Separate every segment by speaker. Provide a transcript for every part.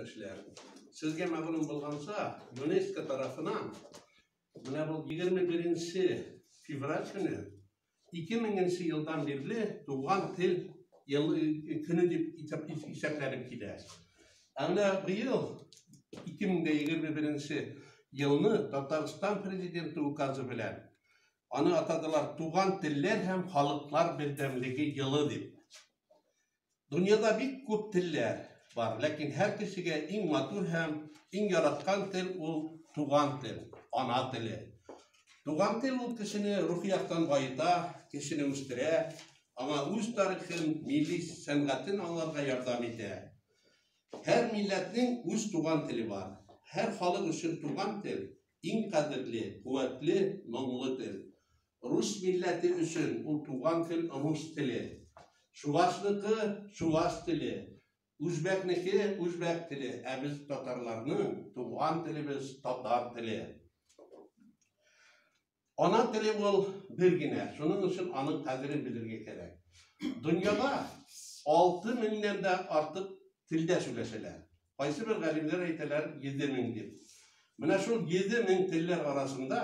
Speaker 1: Милләттәшләр, сезгә мәгълүм булганча, ЮНЕСКО тарафыннан менә бу 21 февраль көне 2000 елдан бирле туган тел елы көне дип исәпләнеп килә. Ә менә быел 2021 елны Татарстан президенты указы белән аны атадылар Туган телләр һәм халыклар бердәмлеге елы дип. Дөньяда бик күп телләр бар, ләкин һәр кешегә иң матур һәм иң яраткан тел ул туган тел, ана теле. Туган тел ул кешене рухи яктан баета, кешене үстерә, аңа үз тарихын, милли сәнгатен аңларга ярдәм итә. Һәр милләтнең үз туган теле бар. Һәр халык өчен туган тел иң кадерле, куәтле, моңлы тел. Рус милләте өчен ул туган тел рус теле. Чувашныкы чуваш теле, үзбәкнеке үзбәк теле, ә без татарларның туган телебез татар теле. Ана теле ул бер генә, шуның өчен аның кадерен белергә кирәк. Дөньяда 6 меңнән дә артык телдә сөйләшәләр. Кайсы бер галимнәр әйтәләр 7 мең дип. Менә шул 7 мең телләр арасында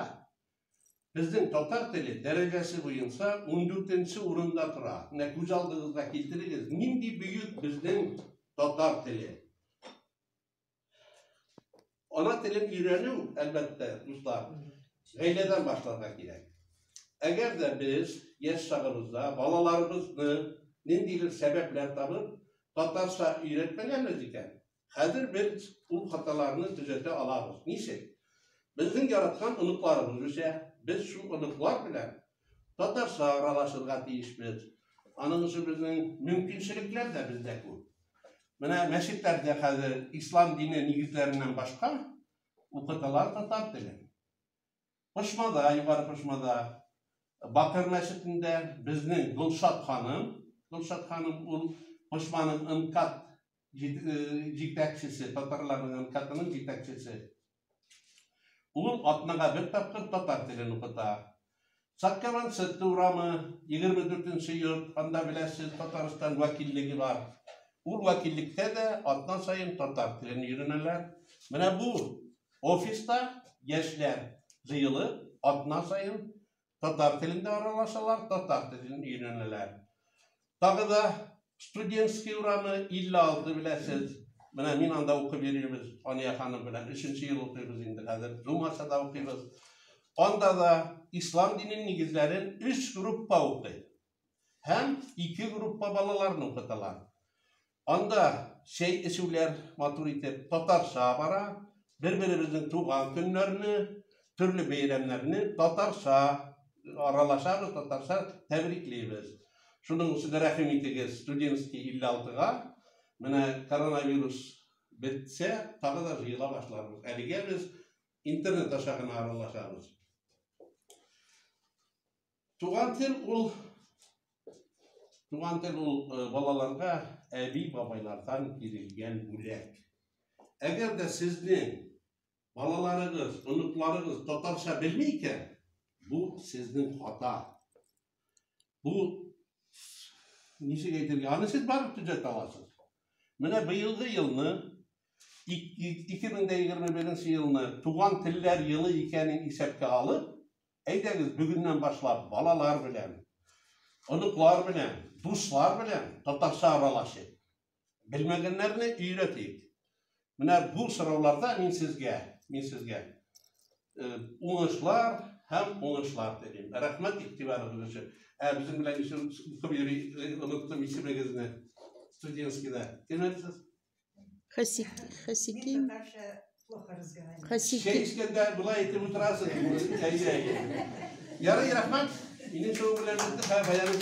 Speaker 1: безнең татар теле дәрәҗәсе буенча 14 урында тора. Менә күз алдыгызга китерегез, нинди бөек безнең татар теле. Ана телен өйрәнү, әлбәттә, дуслар, гаиләдән башларга кирәк. Әгәр дә без яшь чагыбызда балаларыбызны ниндидер сәбәпләр табып, татарча өйрәтмәгәнбез икән, хәзер без ул хаталарны төзәтә алабыз. Ничек? Безнең яраткан оныкларыбыз үсә, без шул оныклар белән татарча аралашырга тиешбез. Аның өчен безнең мөмкинчелекләр дә бездә күп. Менә мәчетләрдә хәзер ислам дине нигезләреннән башка укыталар татар телен. Пошмада, Югары Пошмада, Бакыр мәчетендә безнең Гөлшат ханым, Гөлшат ханым ул Пошманың НКАТ җитәкчесе, татарларның НКАТының җитәкчесе. Ул атнага бер тапкыр татар телен укыта. Саккаван Сырты урамы, 24 йорт, анда беләсез, Татарстан вәкиллеге бар. Ул вәкиллектә дә атна саен татар телен өйрәнәләр. Менә бу офиста яшьләр җыелып, атна саен татар телендә аралашалар, татар телен өйрәнәләр. Тагы да Студентский урамы 56 беләсез. Менә мин анда укып йөрибез, Ания ханым белән 3 ел укыйбыз инде хәзер, Zoom аша да укыйбыз. Анда да ислам диненең нигезләрен 3 группа укый. Һәм 2 группа балаларны укыталар. Анда чәй эчүләр матур итеп татарча бара. Бер-беребезнең туган көннәрне, төрле бәйрәмнәрне татарча аралашабыз, татарча тәбриклибез. Шуның өчен рәхим итегез Студентский 56-га. Менә коронавирус бетсә, тагы да җыела башларбыз. Әлегә без интернет аша гына аралашабыз. Туган тел ул туган тел ул балаларга әби бабайлардан бирелгән бүләк. Әгәр дә сезнең балаларыгыз, оныкларыгыз татарча белми икән, бу сезнең хата. Бу ничек әйтергә, аны сез барып төзәтә аласыз. Менә быелгы елны 2021 елны туган телләр елы икәнен исәпкә алып, әйдәгез бүгеннән башлап балалар белән, оныклар белән, дуслар белән татарча аралашыйк. Белмәгәннәрне өйрәтик. Менә бу сорауларда мин сезгә, мин сезгә уңышлар һәм уңышлар телим. Рәхмәт игътибарыгыз өчен. Ә безнең белән еще укып йөри, оныттым исемегезне. Студентскийда. Кем әле сез?
Speaker 2: Хасики.
Speaker 3: Мин татарча плохо разговариваю.
Speaker 2: Хасики.
Speaker 1: Чәй эчкәндә болай итеп утырасың. Әйдә. Ярый, рәхмәт. Минем шуның белән бетте. Һәм баян